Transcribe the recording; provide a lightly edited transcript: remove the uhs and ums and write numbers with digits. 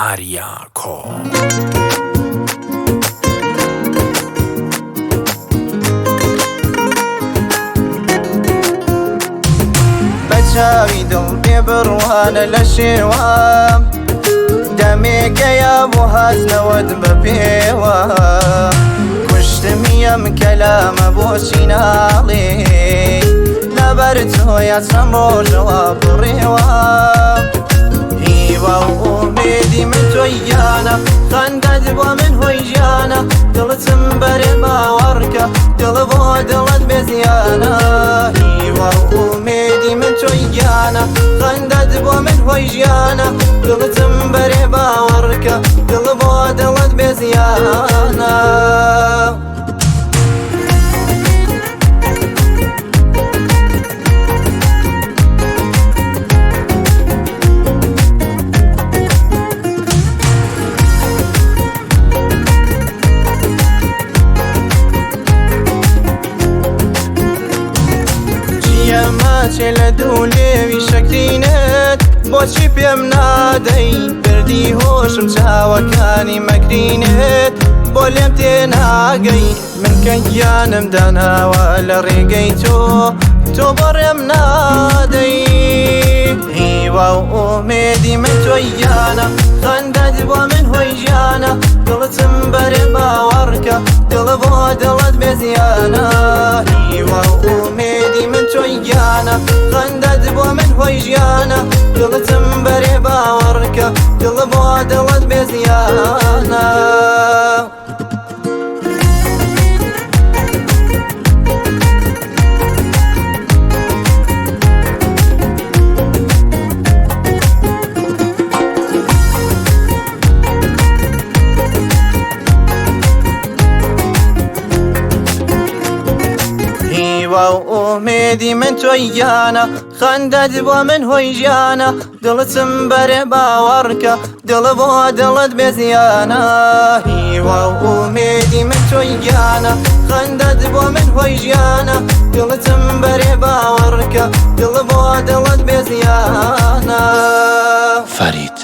ئاریا کۆ. بە چاوی دڵ بێ بڕوانە لە شێوە دەمێکەیە بۆ هاتنەوەت بە پێوە کوشتمی ئەم کەلامە بۆچی ناڵێ لەبەر تۆیە چەند ڕۆژەوە بڕێوە هیوا و ئومێدی من تۆی گیانە خەندەت بۆ من هۆی ژیانە دڵتم بەرێ باوەڕکە دڵ بۆ دڵت بێزیانە هیوا و ئومێدی من تۆی گیانە خەندەت بۆ من هۆی ژیانە دڵتم بەرێ باوەڕکە دڵ بۆ دڵت بێزیانە. چییە ماچێ لە دوو لێوی شەکرینت بۆچی پێم نادەی بردی هۆشم چاوەکانی مەکرینت بۆ لێم تێناگەی من کە گیانم داناوە لە ڕێگەی تۆ تۆ بەڕێم نادەی هیوا و ئومێدی من تۆی گیانە خەندەت بۆ من هۆی ژیانە دڵتم بەرێ باوەڕکە دڵ بۆ دڵت بێزیانە هیوا و ئومێدی من تۆی گیانە خەندەت بۆ من هۆی ژیانە دڵتم بەرێ باوەڕکە دڵ بۆ دڵت بێزیانە. هیوا و ئومێدی من تۆی گیانە خەندەت بۆ من هۆی ژیانە دڵتم بەرێ باوەڕکە دڵ بۆ دڵت بێزیانە هیوا و ئومێدی من تۆی گیانە خەندەت بۆ من هۆی ژیانە دڵتم بەرێ باوەڕکە دڵ بۆ دڵت بێزیانە. فەرید.